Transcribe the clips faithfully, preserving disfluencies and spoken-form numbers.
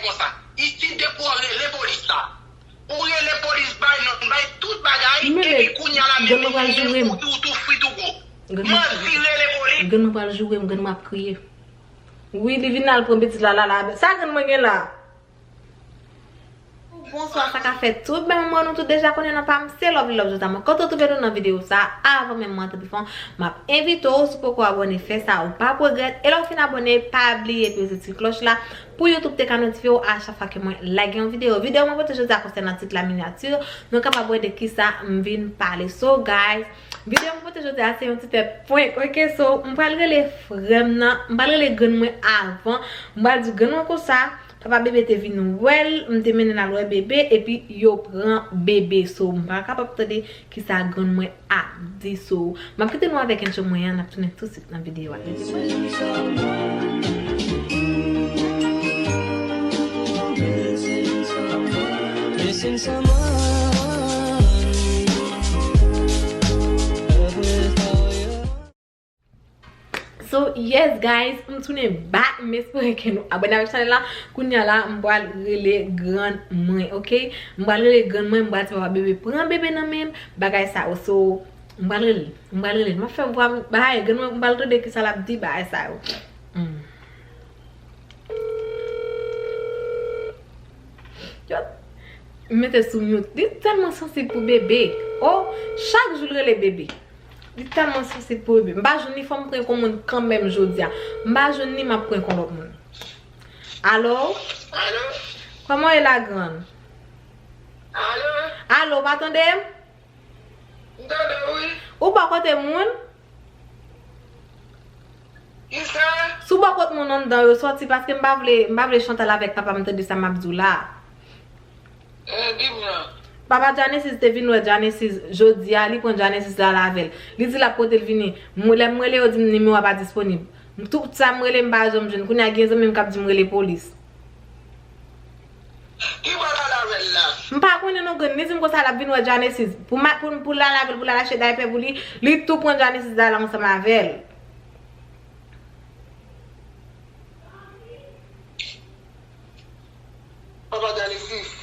konsa. Isit depi w rele polis la. Ou rele polis, bay non, bay tout bagay, epi kounye a la menm, ou tou fri tou gwo. Manti, rele polis. Grann mwen pral joure m, grann mwen ap kriye. Wi, li vin al pran pitit la, la, la. Sa grann mwen gen la? Bonswa, sa ka fèt tout. Ben, mwen, nou tout deja konnen non pa m, se Lovely Love Jota. Mwen kontan twouve nou nan videyo sa. Avan menm mwen antre pi fon, m ap envite w, si w poko abòne, fè sa, ou p ap regrèt. E lè w fin abòne, pa bliye peze ti klòch la pou YouTube te ka notifye w a chak fwa ke mwen lage yon videyo. Videyo mwen pote jodi a konsènan tit la minyati, nou kapab wè de kisa m vin pale. So, guys, videyo mwen pote jodi a se yon ti tèt prank, ok? So, m pral rele frè m nan, m pral rele grann mwen avan, m pral di grann mwen konsa, papa bebe te vin wè l, m te mennen l al wè bebe, epi yo pran bebe. So, m pa kapab tande kisa grann mwen ap di. So, m ap kite nou avèk entwo mwen an, n ap tounen tousuit nan videyo a. So, yes, guys, m tounen back, m espere ke nou abòne avèk chanèl la. Kounye a la, m pral rele grann mwen, ok? M pral rele grann mwen, m pral di papa bebe pran bebe nan men m, bagay sa yo. So, m pral rele, m pral rele. M ap fè vwa m, bagay, grann mwen, m pral tande kisa l ap di, bagay sa yo. Hmm. Yo, m mete sou mute. Li tèlman sansib pou bebe. Oh, chak jou l rele bebe. Li tèlman sansib pou bebe. M pa jwenn li, fò m prank yon moun kanmenm jodi a. M pa jwenn li, m ap prank yon lòt moun. Alo? Alo? Kòman w ye la, grann? Alo? Alo, w pa tande m? M tande w, wi. Ou bò kote moun? Kisa? Si w bò kote moun anndan yo, sòti, paske m pa vle, m pa vle Chantal avèk papa m tande sa m ap di w la. Eh, di m non. Papa Genesis te vin wè Genesis jodi a, li pran Genesis la avè l. Li di l ap pote l vini. Mwen, lè m rele yo di m nimewo a pa disponib. Tout sa m rele m pa janm jwenn. Kounye a gen zanmi m k ap di m rele polis. Ki bò l al avè l la? M pa konnen non, grann. Li di m konsa l ap vin wè Genesis. Pou ma-, pou, pou l al avè l, pou l al achte daypè pou li. Li tou pran Genesis la, la ansanm avè l. Papa Genesis.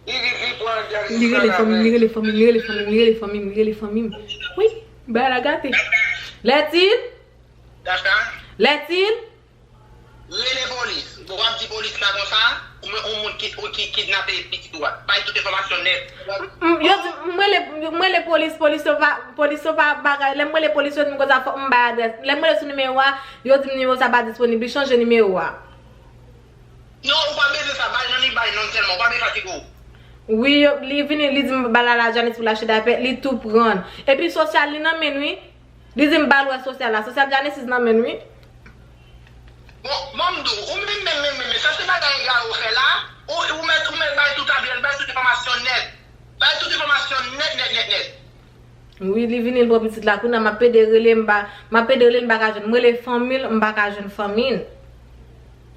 Li, li, li pran Genesis la avè l. Li rele fanmi m, li rele fanmi m, li rele fanmi m, li rele fanmi m, li rele fanmi m. Wi, bagay la gate. Lètil? Lètil? Rele polis. Bon, w ap di polis la konsa, ou men yon moun ki, ou ki kidnape pitit ou a. Bay tout enfòmasyon nèt. M, yo di, m rele, m rele polis, polis yo pa, polis yo pa bagay. Lè m rele polis, yo di m konsa, fòk m bay adrès. Lè m rele sou nimewo a, yo di m nimewo sa pa disponib, li chanje nimewo a. Non, ou pa bezwen sa, bay non, li bay non sèlman, ou pa bezwen fatige w. Wi, yo, li vini, li di m ba l al a Janis pou l achte daypè, li tou pran. Epi sosyal li nan men l, wi. Li di m ba l wè sosyal la. Sosyal Genesis nan men l, wi. Bon, ban m di w, ou menm, menm, menm, menm, sa se bagay egare w fè la. Ou, ou mèt, ou mèt bay tout adrès, bay tout enfòmasyon nèt. Bay tout enfòmasyon nèt, nèt, nèt, nèt. Wi, li vini, l pran pitit la. Kounye a, m ap pede rele, m pa, m ap pede rele, m pa ka jwenn. M rele fanmi l, m pa ka jwenn fanmi l.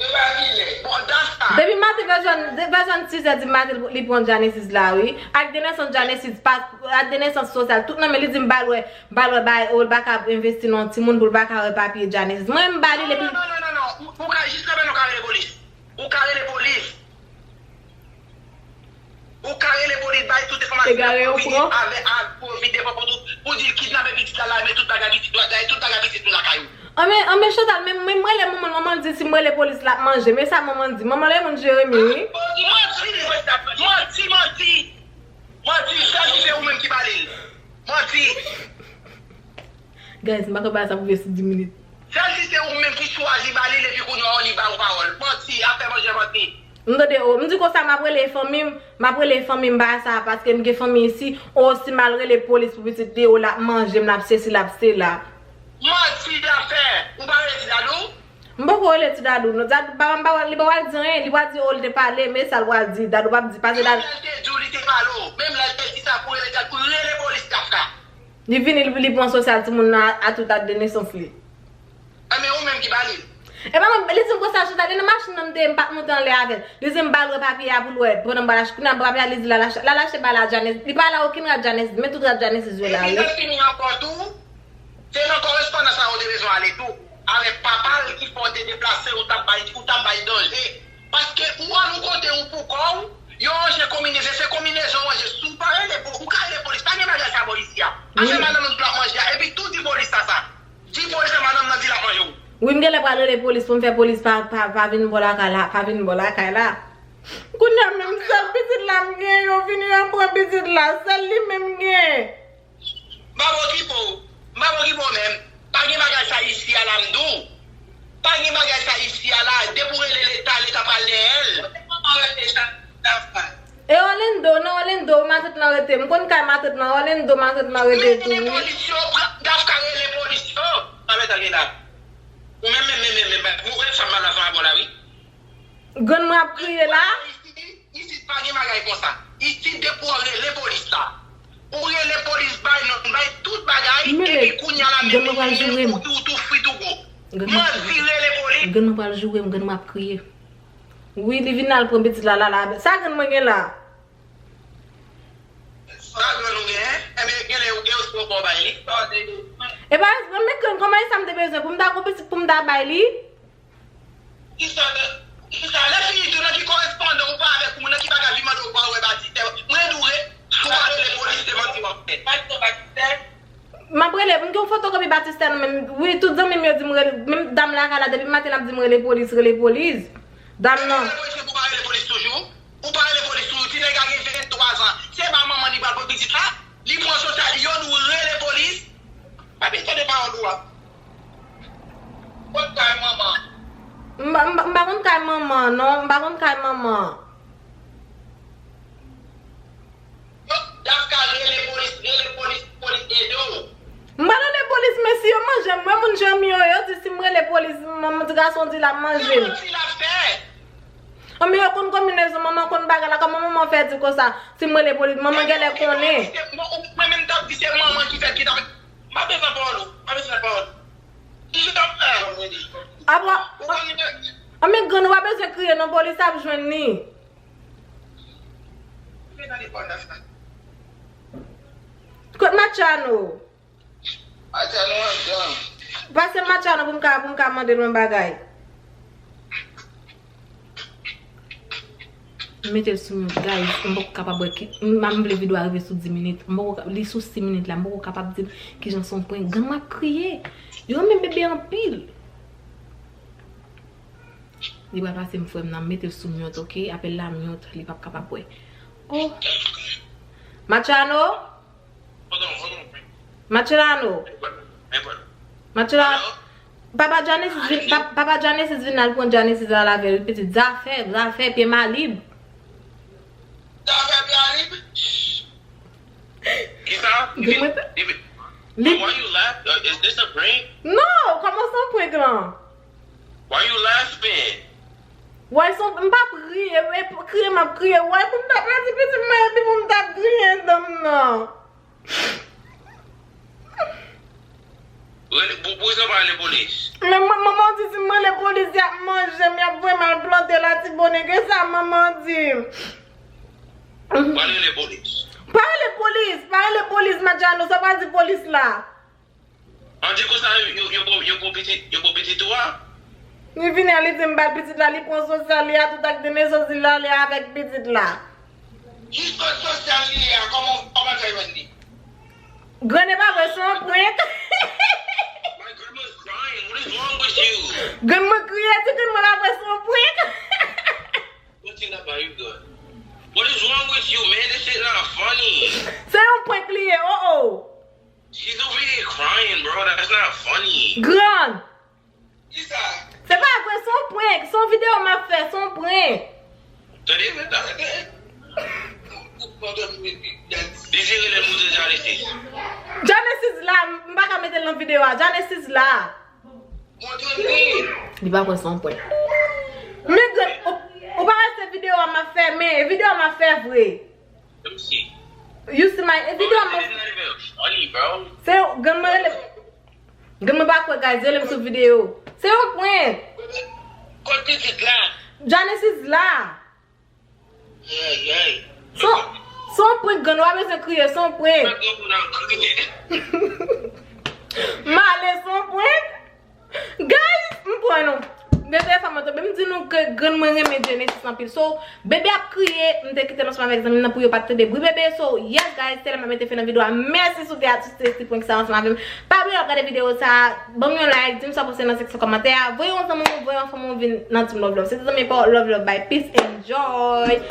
Depi kilè? Bon, dat sa. Depi maten, vèzyon, vèzyon sizè di maten, li pran Genesis la, wi. Ak de nesans Genesis, pa, ak de nesans sosyal, tout nan men, li di m ba l wè, ba l wè, ba, ou l pa ka envesti nan yon timoun pou l pa ka wè papye Genesis. Mwen, m ba li l epi. Non, non, non, non, non. Ou, ou ka, jis kanmenm ou ka rele polis. Ou ka rele polis. Ou ka rele polis, bay tout enfòmasyon. Egare yo pran. Avè, a, pou vide pou, pou, pou di l kidnape pitit la, la, men tout bagay pitit la, tout bagay pitit nou lakay ou. Anben, anben Chantal, men, men m rele manman l, manman l di si m rele polis l ap manje. Men sa manman l di. Manman l e moun Jeremi, wi. Manti, manti, manti, manti. Manti, sèl si se ou menm ki ba li l. Manti. Guys, m pa ka ba sa pou vye sou dis minit. Sèl si se ou menm ki chwazi ba li l epi kounye a li ba ou pawòl. Manti, afè manje manti. M tande, o, m di konsa, m ap rele fanmi m, m ap rele fanmi m ba sa, paske m gen fanmi isi, o, si m al rele polis pou pitit li, o, l ap manje m, l ap sesi, l ap sela. Manti, afè, ou pa rele ti Dadou? M poko rele ti Dadou, non, Dadou, papa m pa, li pa pral di anyen, li pral di, o, li te pale, men sa l pral di, Dadou p ap di, paske Dadou. Menm lè l te di w li te pale w, menm lè l te di sa pou rele Dadou, rele polis, afè. Li vini, li, li pran sosyal timoun nan a, a tout dat de nesans li. Enben, ou menm ki ba li l. E pa mwen, li di m konsa, Chantal, e nan machin nan m te ye, m pa t monte anlè avè l. Li di m ba l wè papye a pou l wè, pandan m pral achte, kounye a papye a, li di l al achte, l al achte bagay la Janes, li pa al a okenn rad Janes, men tout rad Janes yo la, wi. Epi nan fini ankò tou, se nan korespondans la ou te bezwen ale tou. Avèk papa l ki fè w te deplase, ou t ap bay, ou t ap bay danje. Paske ranje konbinezon, se konbinezon w ranje. Si w pa rele, pou, ou ka rele polis. Pa gen bagay sa bò isi a. Afè madanm nan di l ap manje a. Epi tou di polis la sa. Di polis la madanm nan di l ap manje w. Wi, m genlè pral rele polis pou m fè polis pa, pa, pa vin bò lakay la, pa vin bò lakay la. Kounye a menm sèl pitit la m gen, yo vini yo pran pitit la, sèl li menm m gen. M pa okipe w. M pa okipe w menm. Pa gen bagay sa isi a la m di w. Pa gen bagay sa isi a la. Depi w rele Leta, Leta pral dèyè l. Kote manman rete sa, Dafka? E Orlando, nan Orlando, matant lan rete. M konn kay matant lan, Orlando, matant lan rete tou, wi. Rele polis yo, Dafka rele polis yo. Pa mèt anyen la. Ou menm, menm, menm, menm, menm, ou wè fanm malafon avè w la, wi. Grann mwen ap kriye la. Isit, isit pa gen bagay konsa. Isit depi w rele polis la. Ou rele polis, bay non, bay tout bagay, epi kounye a la menm, ou, ou tou frit ou gwo. Manti, rele polis. Grann mwen pral joure m, grann mwen ap kriye. Wi, li vin al pran pitit la, la, la. Sa grann mwen gen la? Sa grann ou gen? Enben, genlè ou gen yon sipò bay li. E pa, men grann, kòman e sa m te bezwen pou m ta gon pitit pou m ta bay li? Kisa, kisa, lè fini tou, nan ki korespondan ou pa avèk moun nan ki pa ka vin mande w pa wè batistè? Mwen di w, ou pa rele polis, se manti w ap fè. M ap rele, m gen yon fotokopi batistè nan men m. Wi, tout zanmi m yo di m rele, menm dam lakay la, depi maten l ap di m rele polis, rele polis. Dam nan. Rele polis, ou pa rele polis toujou? Ou pa rele polis toujou? Ti nèg la gen venntwa zan. Se pa manman li pral pran pitit la? Li pran sosyal, yo di w rele polis? Pa bezwen tande pawòl ou a. Konn kay manman. M pa, m pa, m pa konn kay manman, non. M pa konn kay manman. Yo, Dafka rele polis, rele polis, polis ede w. M pa rele polis, men si yo manje m, mwen moun jan m yo, yo di si m rele polis, manman ti gason di l ap manje m. Ki manti l ap fè? Anben yo konn konbinezon, manman konn bagay la, kòman manman fè di konsa, si m rele polis, manman genlè konnen. Mwen menm t ap di se manman ki fè l ki t ap, m pa bezwen pawòl ou, m pa bezwen pawòl ou. Ki jan w fè? Apa, anben grann ou pa bezwen kriye non, polis ap jwenn li. Kot Machano? Machano an gang. Pase Machano pou m ka, pou m ka mande l yon bagay. M mete l sou mute, guys. M poko kapab wè ki, m, m vle videyo a rive sou dis minit. M poko ka, li sou sis minit la, m poko kapab di l kijan se yon prank. Grann mwen ap kriye. Yo renmen bebe anpil. Li pral pase m frè m nan, m mete l sou mute, ok? Apèl la mute, li p ap kapab wè. Oh. Machano? Machano. Machano. Papa Genesis vin, pa- papa Genesis vin al pran Genesis al avè l, pitit. Zafè, zafè, pye malib. Zafè pye malib? Kisa? Li vin, li vin. Why you laugh? Uh, is this a prank? Non, kòman se yon prank lan? Why you laughing? Why son, m p ap ri, e, e kriye m ap kriye. Why pou m t ap pèdi pitit mwen epi pou m t ap griyen dan m nan? Rele, pou, pou sa pa rele polis. Men mwen, manman di si m rele polis, y ap manje m, y ap voye m al plante Latibonit. E sa manman di m. Pa rele polis. Pa rele polis, pa rele polis, Machano, sa pa di polis la. An di konsa, yo, yo, yo, yo pran pitit, yo pran pitit ou a? Li vini a, li di m ba l pitit la, li pran sosyal li a, tout ak de nesans li la, li avèk pitit la. Ki sòt sosyal li ye a, kòman, kòman l fè jwenn li? Grann e pa vre, se yon prank. My grandma's crying. What is wrong with you? Grann mwen kriye, ti grann mwen pa vre, se yon prank. What you not buy you good? What is wrong with you, man? This shit not funny. Se yon prank li ye, oh oh. She's over here crying, bro. That's not funny. Grann! Kisa? Se pa vre, se yon prank. Se yon videyo m ap fè, se yon prank. Tande, men, tande. Li se rele moun se Genesis. Genesis la, m pa ka mete l nan videyo a. Genesis la. Montre li. Li pa kwè se yon prank. Men grann, ou, ou pa wè se videyo a m ap fè, men videyo a m ap fè vre. Let me see. You see my, e videyo a m ap. It's not even funny, bro. Se yon, grann mwen rele. Grann mwen pa kwè, guys, rele m sou videyo. Se yon prank. Kot pitit la? Genesis la. Ay, ay. Se yon, se yon prank, grann, ou pa bezwen kriye, se yon prank. Grann mwen ap kriye. M ale, se yon prank. Guys, m pran nou. Dènye fwa mwen tonbe, m di nou ke grann mwen renmen Genesis anpil. So, bebe ap kriye, m te kite l ansanm avèk zanmi m nan pou yo pa t tande bri bebe. So, yes guys, se la m ap mete fen nan videyo a. Mèsi si w te asiste ti prank sa ansanm avè m. Pa bliye ap gade videyo sa, ban m yon like, di m sa w panse nan seksyon kòmantè a. Voye yon zanmi w, voye yon fanmi w vin nan Team Love Love. Se te zanmi pa w, Love Love, bye, peace, enjoy.